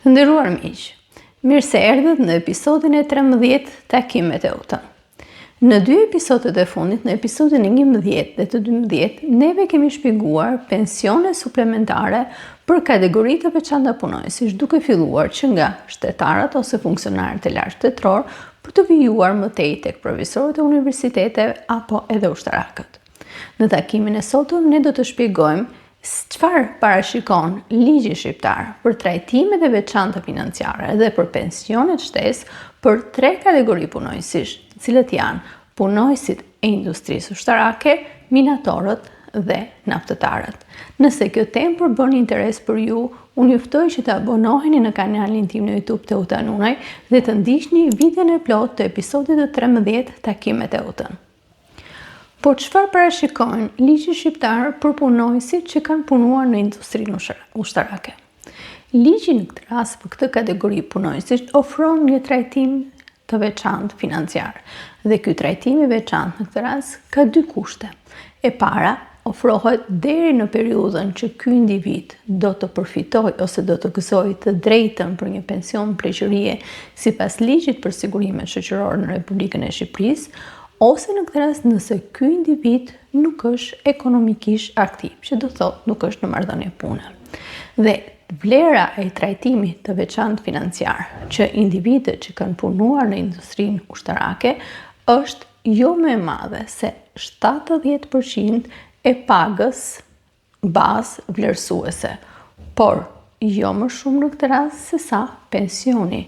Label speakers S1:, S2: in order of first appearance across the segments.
S1: Të nderuar miq, mirë se erdhët në episodin e 13 Takim me Teutën. Në dy episodet e fundit, në episodin e 11 dhe të 12, neve kemi shpjeguar pensione suplementare për kategori të veçanta punonjësish, duke filluar që nga shtetarët ose funksionarët e lartë shtetërorë, për të vijuar më tej tek profesorët e universiteteve apo edhe ushtarakët. Në takimin e sotëm ne do të shpjegojmë Çfarë parashikon ligji shqiptar për trajtimet e veçanta financiare dhe për pensionet shtesë për tre kategori punonjësish, të cilët janë punonjësit e industrisë ushtarake, minatorët dhe naftëtarët. Nëse kjo temë përbën interes për ju, unë ju ftoj që të abonoheni në kanalin tim në YouTube Teuta Nunaj dhe të ndiqni videon e plotë të episodit të 13 Takim me Teutën. Por çfarë parashikon ligji shqiptar për punonjësit që kanë punuar në industrinë ushtarake? Ligji në këtë rast për këtë kategori punonjësish ofron një trajtim të veçantë financiar. Dhe ky trajtim i veçantë në këtë rast ka dy kushte. E para, ofrohet deri në periudhën që ky individ do të përfitojë ose do të gëzojë të drejtën për një pension pleqërie sipas ligjit për sigurimet shoqërore në Republikën e Shqipërisë, ose në këtë rast nëse ky individ nuk është ekonomikisht aktiv, që do thotë nuk është në marrëdhënie pune. Dhe vlera e trajtimit të veçantë financiar që individët që kanë punuar në industrinë ushtarake është jo më e madhe se 70% e pagës bazë vlerësuese, por jo më shumë në këtë rast se sa pensioni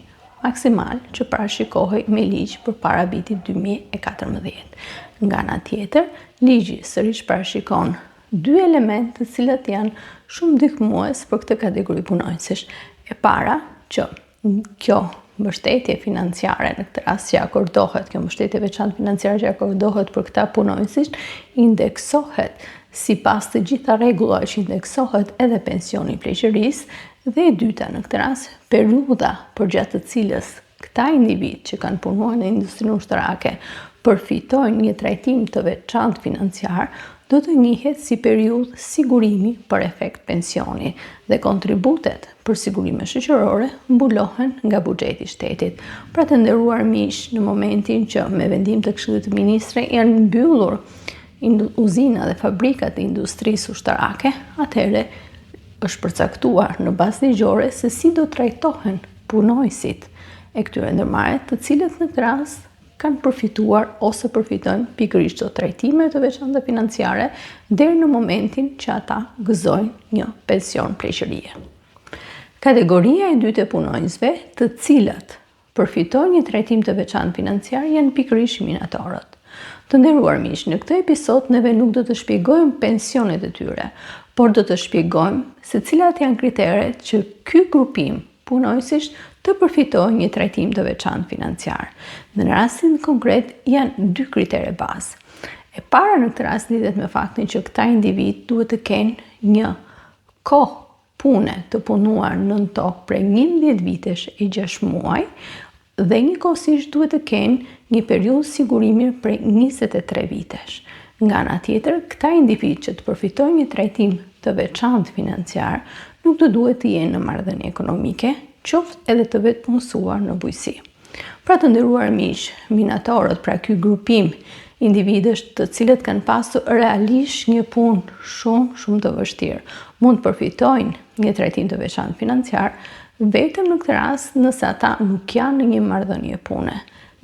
S1: maksimal që parashikohej me ligj përpara vitit 2014. Nga ana tjetër, ligji sërish parashikon dy elementë të cilët janë shumë ndihmues për këtë kategori punonjësish. E para, që kjo mbështetje financiare në këtë rast që akordohet, kjo mbështetje e veçantë financiare që akordohet për këta punonjësish, indeksohet sipas të gjitha rregullave që indeksohet edhe pensioni i pleqërisë dhe e dyta në këtë rast periudha përgjatë të cilës këta individë që kanë punuar në industrinë ushtarake përfitojnë një trajtim të veçantë financiar, do të njihet si periudhë sigurimi për efekt pensioni dhe kontributet për sigurime shoqërore mbulohen nga buxheti i shtetit. Pra të nderuar miq, në momentin që me vendim të Këshillit të Ministrave janë mbyllur uzina dhe fabrikat e industrisë ushtarake, atëherë është përcaktuar në bazë ligjore se si do trajtohen punonjësit e këtyre ndërmarrjeve, të cilët në këtë rast kanë përfituar ose përfitojnë pikërisht këto trajtime të veçanta financiare deri në momentin që ata gëzojnë një pension pleqërie. Kategoria e dytë e punonjësve, të cilët përfitojnë një trajtim të veçantë financiar janë pikërisht minatorët. Të nderuar miq, në këtë episod neve nuk do të shpjegojmë pensionet e tyre, por do të shpjegojmë se cilat janë kriteret që ky grupim punonjësish të përfitojë një trajtim të veçantë financiar. Në rastin konkret janë dy kritere bazë. E para në këtë rast lidhet me faktin që këta individë duhet të kenë një kohë pune të punuar nën tokë prej 11 vitesh e 6 muaj dhe njëkohësisht duhet të kenë një periudhë sigurimi prej 23 vitesh. Nga ana tjetër, këta individë që të përfitojnë një trajtim të veçantë financiar, nuk do duhet të jenë në marrëdhënie ekonomike, qoftë edhe të vetëpunësuar në bujqësi. Pra të nderuar miq, minatorët, pra ky grupim individësh të cilët kanë pasur realisht një punë shumë, shumë të vështirë, mund të përfitojnë një trajtim të veçantë financiar, vetëm në këtë rast nëse ata nuk janë në një marrëdhënie pune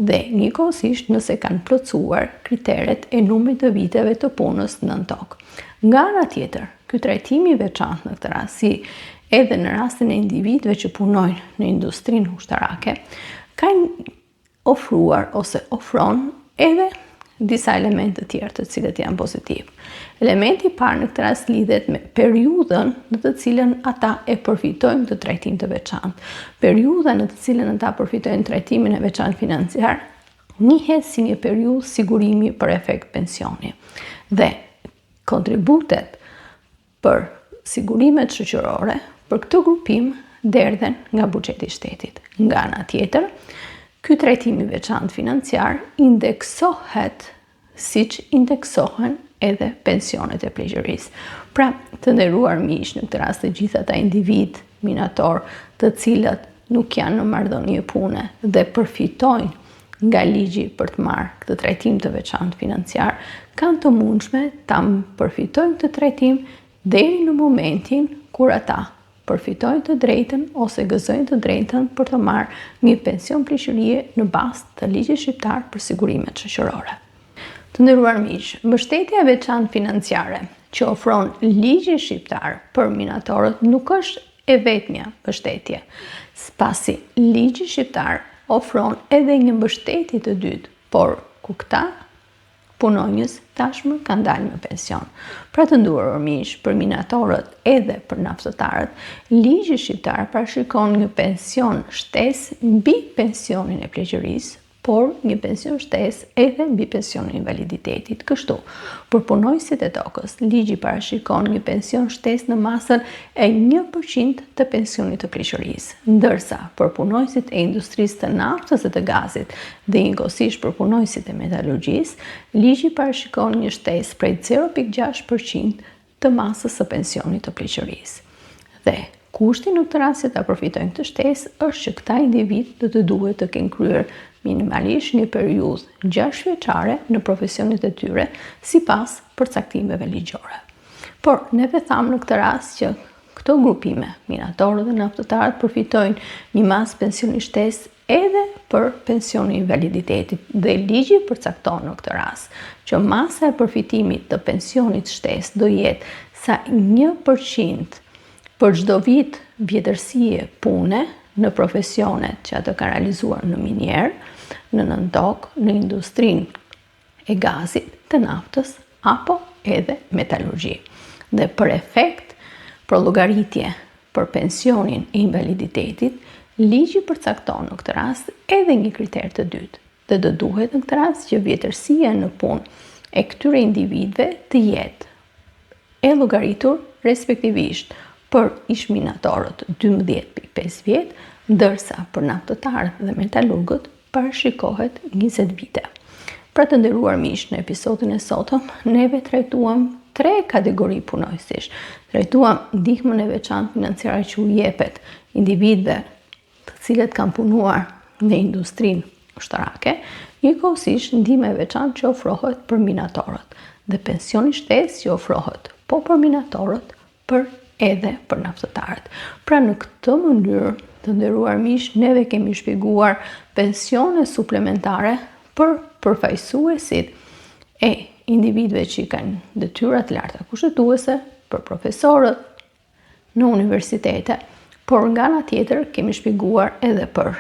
S1: dhe njëkohësisht nëse kanë plotësuar kriteret e numrit të viteve të punës nën tokë. Nga ana tjetër, ky trajtim i veçantë në këtë rast, si edhe në rastin e individëve që punojnë në industrinë ushtarake, kanë ofruar ose ofron edhe disa elementë të tjerë të cilët janë pozitivë. Elementi i parë në këtë rast lidhet me periudhën në të cilën ata e përfitojnë këtë trajtim të veçantë. Periudha në të cilën ata përfitojnë trajtimin e veçantë financiar njihet si një periudhë sigurimi për efekt pensioni. Dhe kontributet për sigurimet shoqërore për këtë grupim derdhen nga buxheti i shtetit. Nga ana tjetër, ky trajtim i veçantë financiar indeksohet siç indeksohen edhe pensionet e pleqërisë. Pra, të nderuar miq, në këtë rast të gjithë ata individë minatorë, të cilët nuk janë në marrëdhënie pune dhe përfitojnë nga ligji për të marrë këtë trajtim të veçantë financiar, kanë të mundshme ta përfitojnë këtë trajtim deri në momentin kur ata përfitojnë të drejtën ose gëzojnë të drejtën për të marrë një pension pleqërie në bazë të ligjit shqiptar për sigurimet shoqërore. Të nderuar miq, mbështetja e veçantë financiare që ofron ligji shqiptar për minatorët nuk është e vetmja mbështetje, pasi ligji shqiptar ofron edhe një mbështetje të dytë, por kur këta punonjës tashmë kanë dalë në pension. Pra të nderuar miq, për minatorët edhe për naftëtarët, ligji shqiptar parashikon një pension shtesë mbi pensionin e pleqërisë, por një pension shtesë edhe mbi pensionin e invaliditetit. Kështu, për punonjësit e tokës, ligji parashikon një pension shtesë në masën e 1% të pensionit të pleqërisë, ndërsa për punonjësit e industrisë të naftës e të gazit dhe njëkohësisht për punonjësit e metalurgjisë, ligji parashikon një shtesë prej 0.6% të masës së pensionit të pleqërisë. Dhe kushti në këtë rast që ta përfitojnë këtë shtesë është që këta individë do të duhet të kenë kryer minimalisht një periudhë 6 vjeçare në profesionet e tyre sipas përcaktimeve ligjore. Por neve thamë në këtë rast që këto grupime, minatorët dhe naftëtarët përfitojnë një masë pensioni shtesë edhe për pensionin e invaliditetit dhe ligji përcakton në këtë rast që masa e përfitimit të pensionit shtesë do jetë sa 1% për çdo vit vjetërsie pune në profesionet që ato kanë realizuar në minierë, në nëntokë, në industrinë e gazit, të naftës apo edhe metalurgji. Dhe për efekt, për llogaritje për pensionin e invaliditetit, ligji përcakton në këtë rast edhe një kriter të dytë dhe do duhet në këtë rast që vjetërsia në punë e këtyre individëve të jetë e llogaritur respektivisht për ish-minatorët 12.5 vjet, ndërsa për naftëtarët dhe metalurgët parashikohet 20 vite. Pra të nderuar miq, në episodin e sotëm neve trajtuam tre kategori punonjësish. Trajtuam ndihmën e veçantë financiare që u jepet individëve të cilët kanë punuar në industrinë ushtarake, njëkohësisht ndihma e veçantë që ofrohet për minatorët dhe pensioni shtesë që ofrohet po për minatorët por edhe për naftëtarët. Pra në këtë mënyrë, të nderuar miq, neve kemi shpjeguar pensione suplementare për përfaqësuesit e individëve që kanë detyra të larta kushtetuese, për profesorët në universitete, por nga ana tjetër kemi shpjeguar edhe për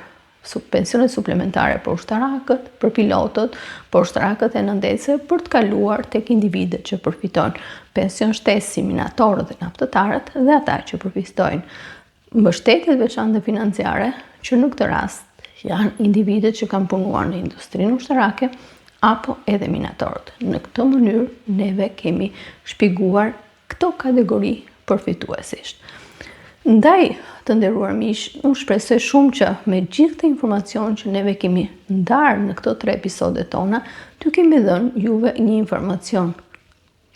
S1: pensionet suplementare për ushtarakët, për pilotët, për ushtarakët e nëndetëseve, për të kaluar tek individët që përfitojnë pension shtesë si minatorët dhe naftëtarët dhe ata që përfitojnë mbështetje të veçantë financiare, që në këtë rast janë individët që kanë punuar në industrinë ushtarake apo edhe minatorët. Në këtë mënyrë neve kemi shpjeguar këto kategori përfituesish. Ndaj, të nderuar miq, unë shpresoj shumë që me gjithë këtë informacion që neve kemi ndarë në këto tre episode tona, t'ju kemi dhënë juve një informacion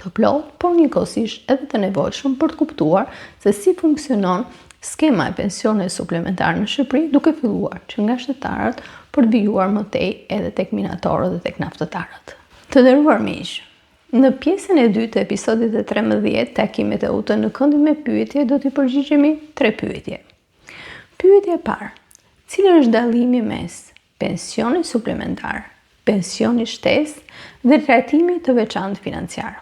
S1: të plotë, por njëkohësisht edhe të nevojshëm për të kuptuar se si funksionon skema e pensioneve suplementare në Shqipëri, duke filluar që nga shtetarët për të vijuar më tej edhe tek minatorët dhe tek naftëtarët. Të nderuar miq, Në pjesën e dytë të episodit të 13, Takim me Teutën në këndin me pyetje do t'i përgjigjemi tre pyetje. Pyetja e parë, cili është dallimi mes pensionit suplementar, pensionit shtesë dhe trajtimit të veçantë financiar?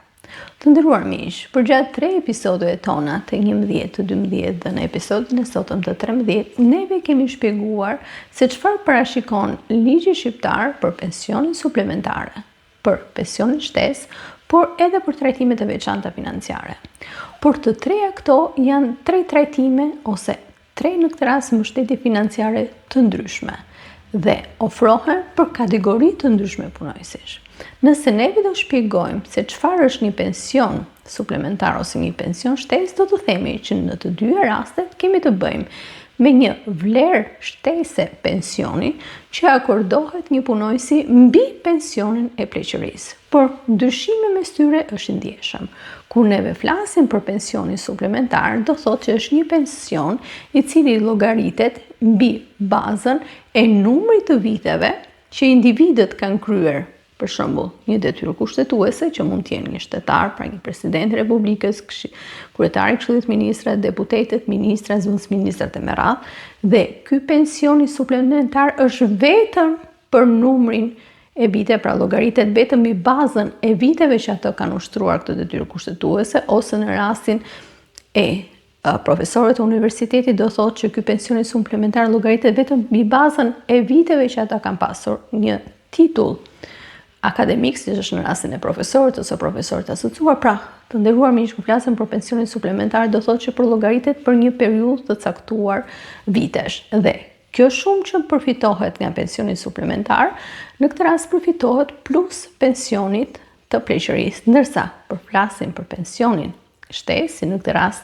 S1: Të nderuar miq, përgjatë tre episodeve tona të 11, të 12 dhe në episodin e sotëm të 13, neve kemi shpjeguar se çfarë parashikon ligji shqiptar për pensionin suplementare, për pensionin shtesë, por edhe për trajtime të veçanta financiare. Por të treja këto janë tre trajtime ose tre në këtë rast mbështetje financiare të ndryshme dhe ofrohen për kategori të ndryshme punonjësish. Nëse neve do shpjegojmë se çfarë është një pension suplementar ose një pension shtesë, do të themi që në të dyja rastet kemi të bëjmë me një vlerë shtese pensioni që akordohet një punonjësi mbi pensionin e pleqërisë. Por ndryshimi mes tyre është i ndjeshëm. Kur neve flasim për pensionin suplementar, do thotë që është një pension i cili llogaritet mbi bazën e numrit të viteve që individët kanë kryer Për shembull, një detyrë kushtetuese që mund të jenë një shtetar, pra një president i Republikës, kryetari i Këshillit të Ministrave, deputetët, ministrat, zëvendësministrat e me radhë, dhe ky pensioni suplementar është vetëm për numrin e vite, pra llogaritet vetëm mbi bazën e viteve që ato kanë ushtruar këtë detyrë kushtetuese ose në rastin e profesorët e universitetit do thotë që ky pensioni suplementar llogaritet vetëm mbi bazën e viteve që ata kanë pasur një titull akademik, siç është në rastin e profesorit ose profesorit të asociuar. Pra, të nderuar miq, kur flasim për pensionin suplementar, do thotë që përllogaritet për një periudhë të caktuar vitesh. Dhe kjo shumë që përfitohet nga pensioni suplementar, në këtë rast përfitohet plus pensionit të pleqërisë, ndërsa kur flasim për pensionin shtesë, si në këtë rast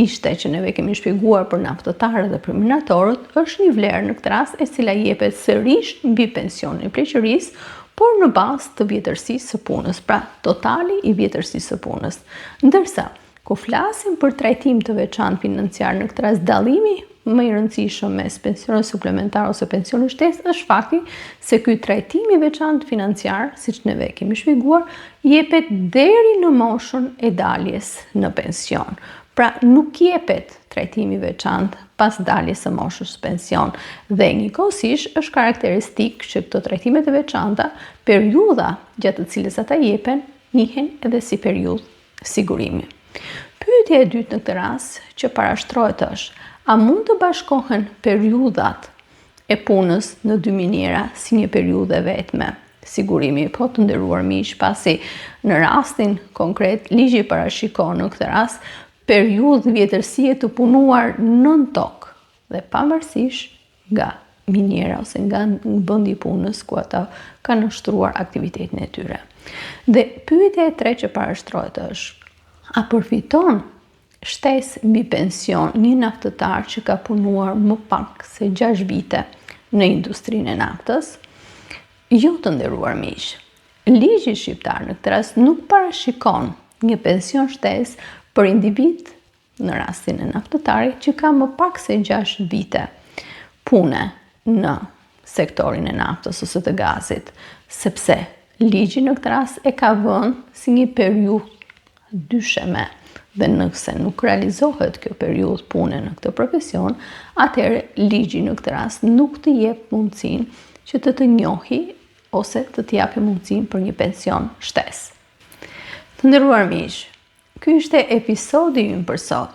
S1: ishte që neve kemi shpjeguar për naftëtarët dhe për minatorët, është një vlerë në këtë rast e cila jepet sërish mbi pensionin e pleqërisë, por në bazë të vjetërsisë së punës, pra totali i vjetërsisë së punës. Ndërsa, kur flasim për trajtim të veçantë financiar në këtë rast dallimi më i rëndësishëm mes pensionit suplementar ose pensionit shtesë është fakti se ky trajtim i veçantë financiar, siç neve kemi shpjeguar, jepet deri në moshën e daljes në pension. Pra nuk jepet trajtim i veçantë pas daljes së moshës pension dhe njëkohësisht është karakteristik që këto trajtime të veçanta, periudha gjatë të cilës ata jepen, njihen edhe si periudhë sigurimi. Pyetja e dytë në këtë rast që parashtrohet është, a mund të bashkohen periudhat e punës në dy miniera si një periudhë e vetme? Sigurimi, po të nderuar miq, pasi në rastin konkret ligji parashikon në këtë rast periudhë vjetërsie të punuar nën tokë dhe pavarësisht nga miniera ose nga vendi i punës ku ata kanë ushtruar aktivitetin e tyre. Dhe pyetja e tretë që parashtrohet është, a përfiton shtesë mbi pension një naftëtar që ka punuar më pak se 6 vite në industrinë e naftës? Jo të nderuar miq. Ligji shqiptar në këtë rast nuk parashikon një pension shtesë për individ në rastin e naftëtarit që ka më pak se 6 vite pune në sektorin e naftës ose të gazit, sepse ligji në këtë rast e ka vënë si një periudhë dysheme dhe nëse nuk realizohet kjo periudhë pune në këtë profesion, atëherë ligji në këtë rast nuk të jep mundësinë që të të njohi ose të të japi mundësinë për një pension shtesë. Të nderuar miq, Ky ishte episodi ynë për sot.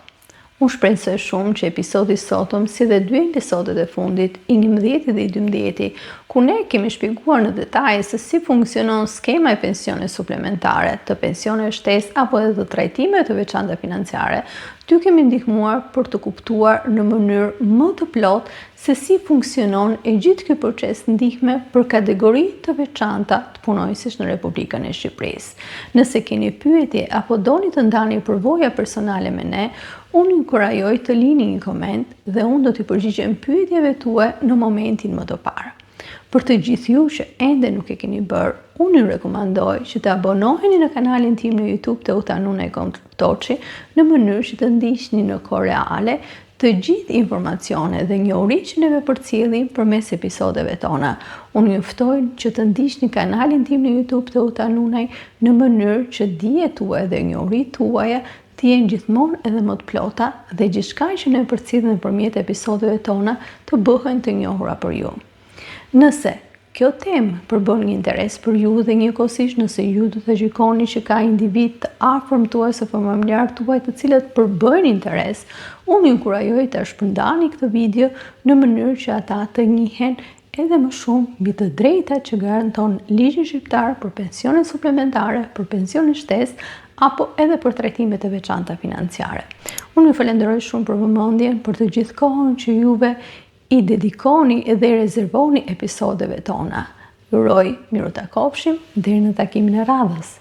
S1: Unë shpresoj shumë që episodi i sotëm, si dhe dy episodet e fundit, i 11 dhe i 12, ku ne kemi shpjeguar në detaje se si funksionon skema e pensioneve suplementare, të pensioneve shtesë apo edhe të trajtimeve të veçanta financiare, t'ju kemi ndihmuar për të kuptuar në mënyrë më të plotë se si funksionon e gjithë ky proces ndihme për kategori të veçanta të punonjësish në Republikën e Shqipërisë. Nëse keni pyetje apo doni të ndani përvoja personale me ne, unë ju inkurajoj të lini një koment dhe unë do t'i përgjigjem pyetjeve tuaja në momentin më të parë. Për të gjithë ju që ende nuk e keni bërë, unë ju rekomandoj që të abonoheni në kanalin tim në YouTube Teuta Nunaj Toçi në mënyrë që të ndiqni në kohë reale të gjithë informacionet dhe njohuritë që neve përcjellim përmes episodeve tona. Unë ju ftoj që të ndiqni kanalin tim në YouTube Teuta Nunaj në mënyrë që dijet tuaja dhe njohuritë tuaja të jenë gjithmonë edhe më të plota dhe gjithçka që ne përcjellim nëpërmjet episodeve tona të bëhen të njohura për ju. Nëse kjo temë përbën një interes për ju dhe njëkohësisht nëse ju do të gjykoni që ka individë të afërm tuaj ose familjarë tuaj të cilët përbëjnë interes, unë ju inkurajoj të shpërndani këtë video në mënyrë që ata të njihen edhe më shumë mbi të drejtat që garanton ligji shqiptar për pensione suplementare, për pensione shtesë apo edhe për trajtime të veçanta financiare. Unë ju falenderoj shumë për vëmendjen, për të gjithë kohën që juve i dedikoni dhe i rezervoni episodeve tona. Ju uroj mirutakofshim deri në takimin e radhës.